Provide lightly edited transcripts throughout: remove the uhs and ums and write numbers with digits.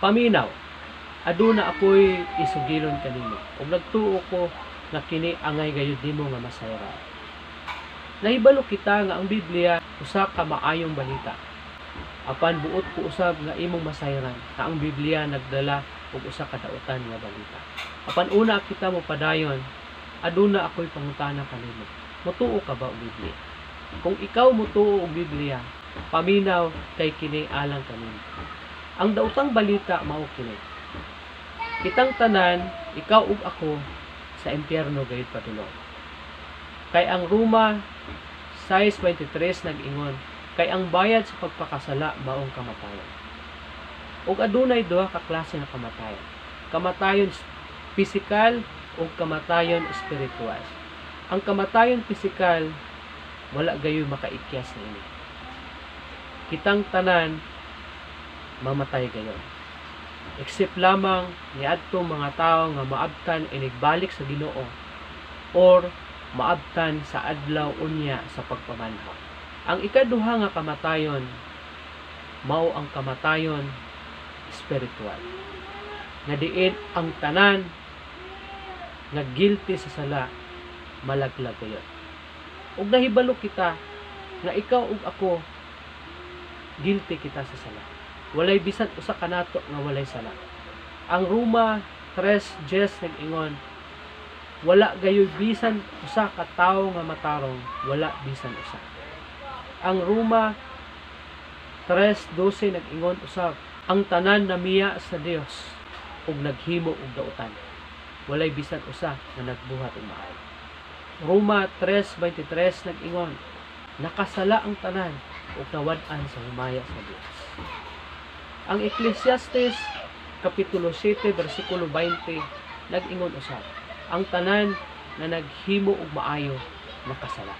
Paminaw, aduna ako'y isugilon kanimo ug nagtuo ko nga kini angay gayud nimo nga masayran. Nahibalo kita nga ang Biblia usa ka maayong balita. Apan buot ko usab nga imong masayran nga ang Biblia nagdala og usa ka dautan nga balita. Apan una kita mopadayon, aduna ako'y pangutana kanimo. Motuo ka ba og Biblia? Kung ikaw motuo og Biblia, paminaw kay kini alang kanimo. Ang daotang balita mao kini. Kitang tanan, ikaw ug ako, sa impyerno gayud padulong. Kay ang Roma 6:23 nag-ingon, kay ang bayad sa pagpakasala maong kamatayon. Ug adunay duha ka klase nga kamatayon. Kamatayon pisikal ug kamatayon espiritual. Ang kamatayon pisikal, wala gayoy makaikyas niini. Kitang tanan mamatay gayon. Except lamang niadto mga tawo nga maabtan inigbalik sa Ginoo or maabtan sa adlaw unya sa pagpamanhaw. Ang ikaduha nga kamatayon mao ang kamatayon espiritual. Nga diin ang tanan nga guilty sa sala malaglag gayon. Ug nahibalo kita nga ikaw ug ako, guilty kita sa sala. Walay bisan usa kanato nga walay sala. Ang Roma 3:10 nag-ingon, wala gayoy bisan usa ka tawo nga matarong, wala bisan usa. Ang Roma 3:12 nag-ingon usab, ang tanan namiya sa Dios ug naghimo og dautan. Walay bisan usa nga nagbuhat og maayo. Roma 3:23 nag-ingon, nakasala ang tanan ug nawad-an sa humaya sa Dios. Ang Ecclesiastes kapitulo 7 bersikulo 20 nag-ingon usab, ang tanan na naghimo og maayo nakasala.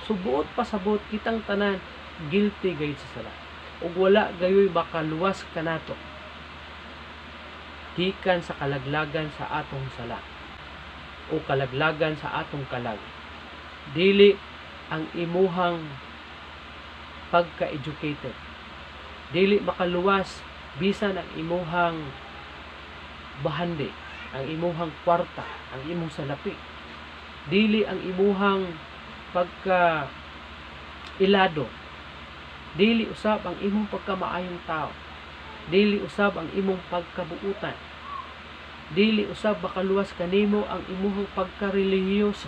So buot pasabot, kitang tanan guilty gayud sa sala. Ug wala gayoy makaluwas kanato gikan sa kalaglagan sa atong sala o kalaglagan sa atong kalag. Dili ang imuhang pagka-educated. Dili makaluwas bisan ang imuhang bahandi, ang imuhang kwarta, ang imong salapi. Dili ang imuhang pagka ilado. Dili usab ang imong pagkamaayong tao. Dili usab ang imong pagkabuutan. Dili usab makaluwas kanimo ang imuhang pagkarelihiyoso.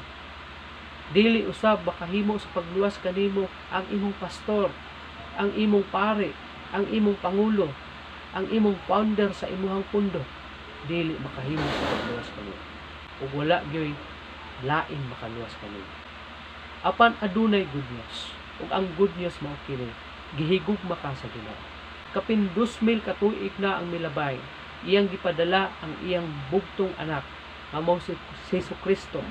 Dili usab makahimo sa pagluwas kanimo ang imong pastor, ang imong pare, ang imong pangulo, ang imong founder sa imuhang pundo. Dili makahimo sa pagluwas kanimo. Ug wala gyoy lain makaluwas kanimo. Apan adunay good news. Ug ang good news mao kini, gihigugma ka sa Ginoo. Kapin 2,000 ka tuig na ang milabay, iyang gipadala ang iyang bugtong anak nga mao si Jesu Kristo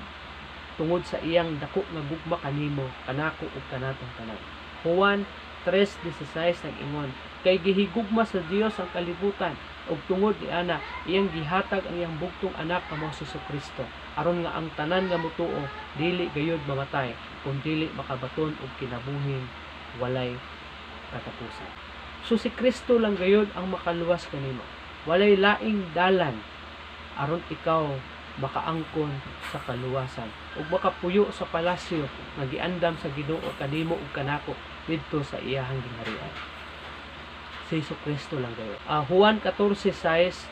tungod sa iyang dako nga gugma kanimo, kanako ug kanatong tanan. Juan 3:16 nag-ingon, kay gihigugma sa Dios ang kalibutan ug tungod niana iyang gihatag ang iyang bugtong anak nga mao si Kristo aron nga ang tanan nga motuo dili gayud mamatay kun dili makabaton og kinabuhing walay katapusan. So si Kristo lang gayud ang makaluwas kanimo. Walay laing dalan aron ikaw makaangkon sa kaluwasan ug makapuyo sa palasyo nga giandam sa Ginoo kanimo ug kanako didto sa iyahang gingharian. Si Jesu Kristo lang gayud. Juan 14:6,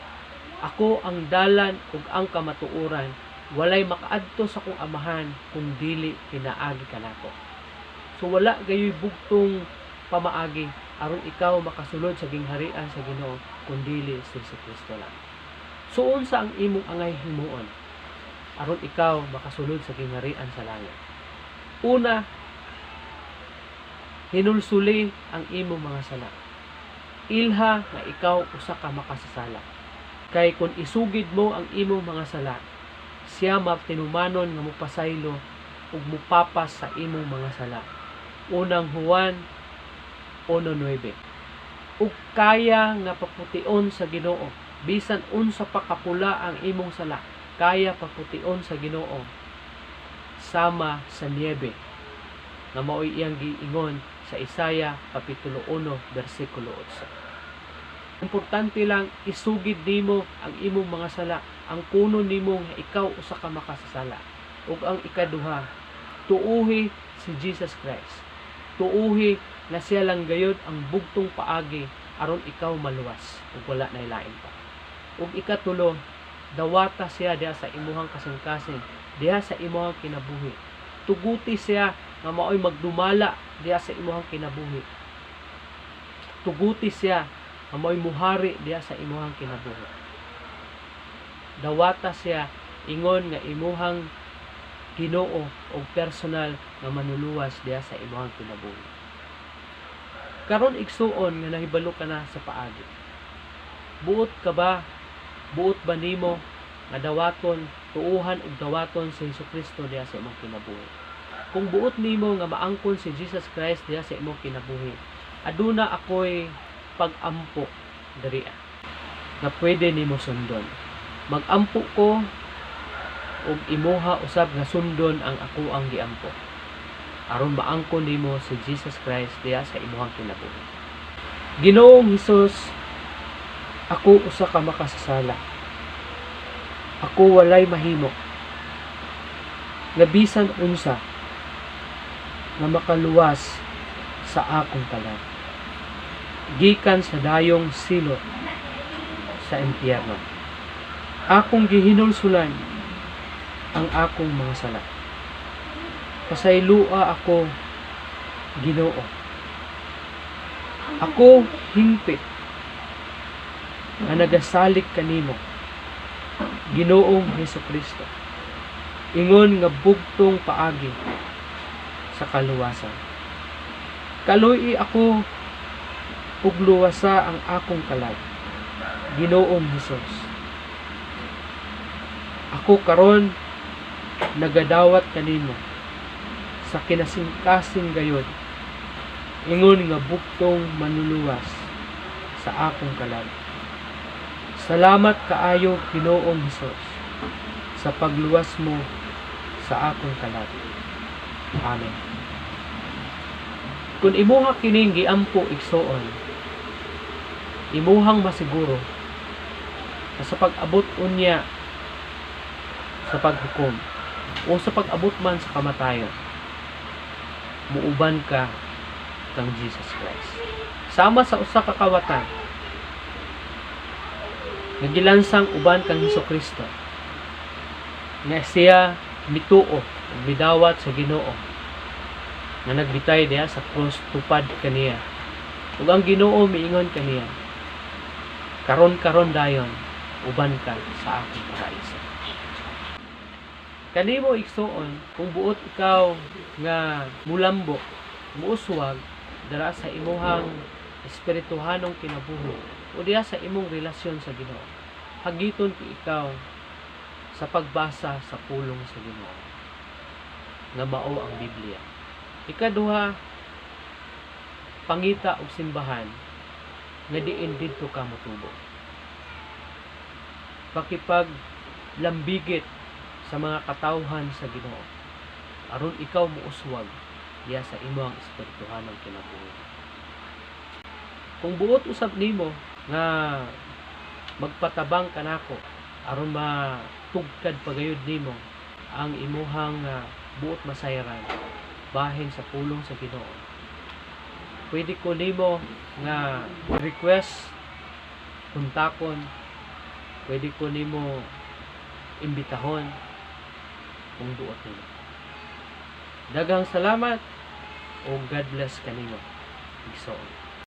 "Ako ang dalan ug ang kamatuoran, walay makaadto sa akong Amahan kung dili pinaagi kanako." So wala gayoy bugtong pamaagi aron ikaw makasulod sa gingharian sa Ginoo kun dili si Jesu Kristo lang. So unsa ang imong angay himuon aron ikaw makasulod sa gingharian sa langit? Una, hinulsuli ang imong mga sala. Ilha nga ikaw usa ka makasasala. Kay kung isugid mo ang imong mga sala, siya matinumanon nga mopasaylo ug mopapas sa imong mga sala. Unang Juan 1:9. Ug kaya nga papution sa Ginoo bisan unsa pa kapula ang imong sala, kaya papution sa Ginoo sama sa niebe nga maoy iyang giingon sa Isaiah kapitulo 1 bersikulo 8. Importante lang isugid nimo ang imong mga sala, ang kuno nimo nga ikaw usa ka makasasala. Ug ang ikaduha, tuuhi si Jesus Christ. Tuuhi na siya lang gayod ang bugtong paagi aron ikaw maluwas ug wala nay lain pa. Ug ikatulo, dawata siya diha sa imuhang kasing-kasing, diha sa imuhang kinabuhi. Tuguti siya nga maoy magdumala diha sa imuhang kinabuhi. Tuguti siya nga maoy muhari diha sa imuhang kinabuhi. Dawata siya ingon nga imuhang Ginoo og personal nga manuluwas diha sa imuhang kinabuhi. Karon, igsuon, nga nahibalo ka na sa paagi, buot ka ba, buot ba nimo nga dawaton, tuuhan og dawaton si Hesukristo diha sa imong kinabuhi? Kung buot nimo nga maangkon si Jesus Christ diha sa imong kinabuhi, aduna ako'y pag-ampo diri nga pwede nimo sundon. Mag-ampo ko ug imuha usab nga sundon ang ako ang giampo aron maangkon nimo si Jesus Christ diha sa imuhang kinabuhi. Ginoong Hesus, ako usa ka makasasala. Ako walay mahimo nga bisan unsa nga makaluwas sa akong kalag gikan sa dayong silot sa impyerno. Akong gihinulsulan ang akong mga sala. Pasayloa ako, Ginoo. Ako hingpit nga nagasalig kanimo, Ginoong Hesukristo, ingon nga bugtong paagi sa kaluwasan. Kaluy ako ug luwasa ang akong kalag, Ginoong Hesus. Ako karon nagadawat kanimo sa kinasingkasing gayod ingon nga bugtong manluluwas sa akong kalag. Salamat kaayo, Ginoong Hesus, sa pagluwas mo sa akong kalag. Amen. Kung imuha kining giampo, igsuon, imuhang masiguro na sa pag-abot unya sa paghukom o sa pag-abot man sa kamatayon, muuban ka kang Jesus Christ. Sama sa usa ka kawatan nga gilansang uban kang Hesukristo, nga siya mituo ug midawat sa Ginoo nga nagbitay diha sa krus tupad kaniya, ug ang Ginoo miingon kaniya, "Karon karon dayon, uban ka sa akong paraiso." Kanimo, igsuon, kung buot ikaw nga mulambo, muuswag dara sa imuhang espirituhanong kinabuhi o diha sa imong relasyon sa Ginoo, hagiton ko ikaw sa pagbasa sa pulong sa Ginoo nga mao ang Biblia. Ikaduha, pangita og simbahan nga diin didto ka motubo. Pakipag lambigit sa mga katawhan sa Ginoo aron ikaw muuswag diha sa imong espirituhanong kinabuhi. Kung buot usab nimo nga magpatabang kanako aron matugkad pagayod nimo ang imuhang buot masayran bahin sa pulong sa Ginoo, pwede ko nimo nga request kontakon, pwede ko nimo imbitahon kung buot nimo. Daghang salamat o God bless kanimo, igsoon.